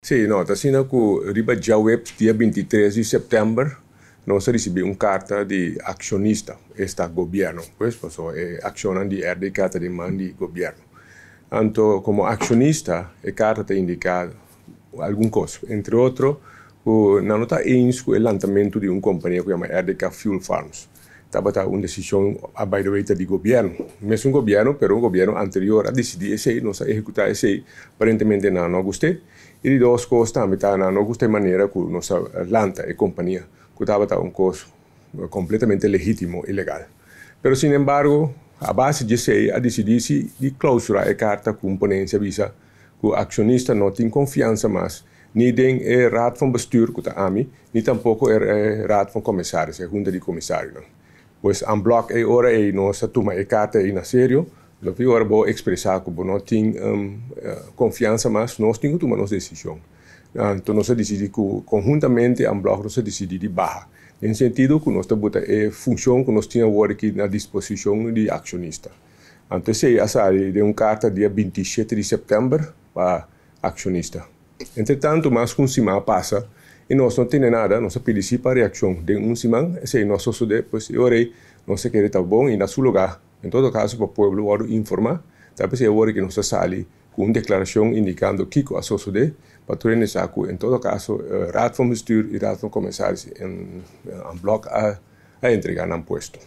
Sí, no, ta asina ku riba djaweps dia 23 di sèptèmber nos a risibí un karta di akshonista, esta gobièrnu, pues pasobra e akshonnan di RDK ta den man di gobièrnu. Anto komo akshonista e karta ta indiká algun kos, entre otro ku nan no ta eens ku e lantamentu di un kompania ku yama RDK Fuel Farms. Tabata un desishon, by the way, ta di gobièrnu. Mesun gobièrnu, pero un gobièrnu anterior a disidí esei, nos a ehekutá esei, aparentemente nan no a gust'é. I di dos kos tambe ta nan no gusta e manera ku nos a lanta e kompania, ku tabata un kos kompletamente legítimo i legal. Pero sin embargo, a base di esei a disidí si di klousurá e karta ku un ponensia bisa ku akshonista no tin konfiansa mas ni den e Raad van Bestuur, ku ta ami, ni tampoko e Raad van Commissaris, e Hunta di Komisarionan. Pues en blok e ora ei nos a tuma e karta ei na serio. Loke ora bo ekspresá ku bo no tin konfiansa mas, nos tin ku tuma nos desishon. Anto nos a disidí ku konhuntamente en blok nos a disidí di baha, den sentido ku nos ta buta e funshon ku nos tin awor aki na disposishon di akshonista. Anto esei a sali den un karta dia 27 di sèptèmber pa akshonista. Entre tantu mas ku un siman a pasa i nos no tene nada, nos a pidi si pa reakshon den un siman, esei no a sosodé, pues e ora ei nos a kere ta bon i na su lugá. En todo kaso pa pueblo wòrdu informá, ta p'esei awor ki nos ta sali ku un deklarashon indikando kiko a sosodé, pa tur hende sa ku en todo kaso Raad van Bestuur i Raad van Commissaris en blòk a entregá nan puesto.